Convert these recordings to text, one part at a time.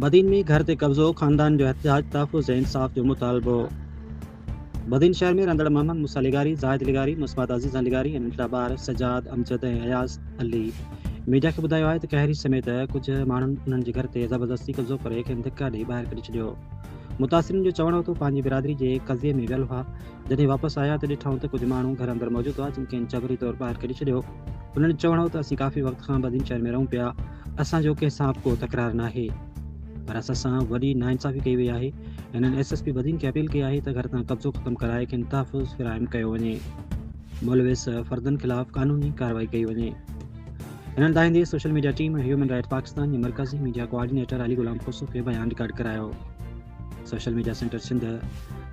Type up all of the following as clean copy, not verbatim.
بدين ۾ گهر تي قبضو، خاندان جو احتجاج، تحفظ ۽ انصاف جو مطالبو. بدين شهر ۾ رهندڙ محمد موسيٰ لغاري، زاهد لغاري، مصباح عزيزان لغاري ۽ ننڍڙا ٻار سجاد، امجد ۽ اياز علي ميڊيا کي ٻڌايو آهي ته قهري سميت ڪجهه ماڻهن انهن جي گهر تي زبردستي قبضو ڪري کين ڌڪا ڏئي ٻاهر ڪڍي ڇڏيو. متاثرين جو چوڻ هو ته هو پنهنجي برادري جي قضيي ۾ ويل هئا، جڏهن واپس آيا ته ڏٺائون ته ڪجهه ماڻهو گهر اندر موجود هئا جن کين جبري طور ٻاهر ڪڍي ڇڏيو. هنن جو چوڻ هو ته اسين ڪافي وقت کان بدين شهر ۾ رهون پيا، اسان جو ڪنهن سان به ڪو تڪرار ناهي پر اسان سان وڏي ناانصافي ڪئي وئي آهي. هنن ايس ايس پي بدين کي اپيل ڪئي آهي ته گهر تان قبضو ختم ڪرائي کين تحفظ فراهم ڪيو وڃي، ملوث فردن خلاف قانوني ڪارروائي ڪئي وڃي. هنن دانهيندي social media team ۽ human right Pakistan جي مرڪزي ميڊيا ڪوآرڊينيٽر علي غلام کوسو کي بيان رڪارڊ ڪرايو. سوشل ميڊيا سينٽر سنڌ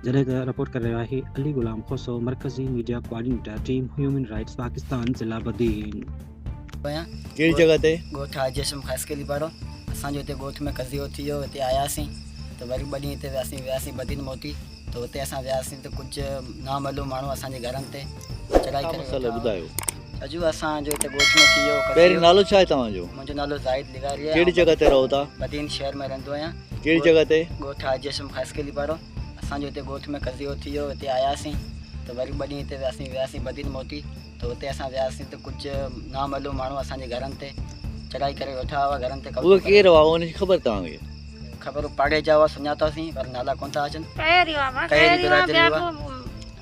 جڏهن ته رپورٽ ڪري رهيو آهي علي غلام کوسو مرڪزي media coordinator team human rights Pakistan ضلع بدين. ڪهڙي جڳهه تي؟ ڳوٺ حاجي هاشم خاصخيلي پاڙو اسان جو هتي ڳوٺ ۾ قضيو ٿي ويو هتي آياسين ته وري ٻه ڏينهن هتي وياسين وياسين بدين موٽي ته اتي اسان وياسين ته ڪجهه نامعلوم ماڻهو اسان جي گهرن تي چڙهائي ڇا ڪري مسئلو ويٺا هئا. ٻڌايو. اجو اسان جو هتي ڳوٺ ۾ ٿي ويو پهرين قضيو. نالو ڇا آهي توهان جو؟ منهنجو نالو زاهد لغاري آهي. ڪهڙي آئون جڳهه تي رهو ٿا؟ بدين شهر ۾ رهندو آهيان. ڪهڙي جڳهه تي؟ ڳوٺ حاجي هاشم خاصخيلي پاڙو اسان جو هتي ڳوٺ ۾ قضيو ٿي ويو هتي آياسين ته وري ٻه ڏينهن هتي وياسين وياسين بدين موٽي ته اتي اسان وياسين ته ڪجهه نامعلوم ماڻهو اسان جي گهرن تي چڙهائي ڪري ويٺا هئا گهرن تي قبضو اهي ڪري ڪير هئا ان جي خبر توهان کي؟ خبر پاڙي جا هئا سڃاتاسين پر نالا ڪونه ٿا اچن ڪهڙي هئا ڀا ڪهڙي ڪهڙي هئا برادري ٻيا هئا به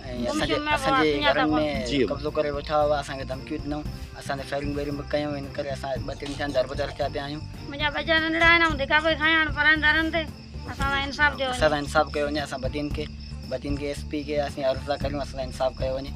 ۽ اسان جي گمشم ۾ اسان هئا جي سڃاتا گهرن ڪونه. ۾ جي قبضو ڪري ويٺا هئا اسان کي ڌمڪيون ڏنائون اسان تي فائرنگ وائرنگ به ڪيائون ان ڪري اسان ٻه ٽن ٿيا دربدر ٿيا پيا آهيون. منهنجا ٻچا ننڍڙا آهن آئون ڌڪا پئي کايان هاڻ پراين درن تي اسان سان انصاف ٿيو اسان وڃي. سان انصاف ڪيو وڃي اسان بدين کي بدين کي ايس پي کي اسين عرض ٿا ڪريون اسان سان انصاف ڪيو وڃي.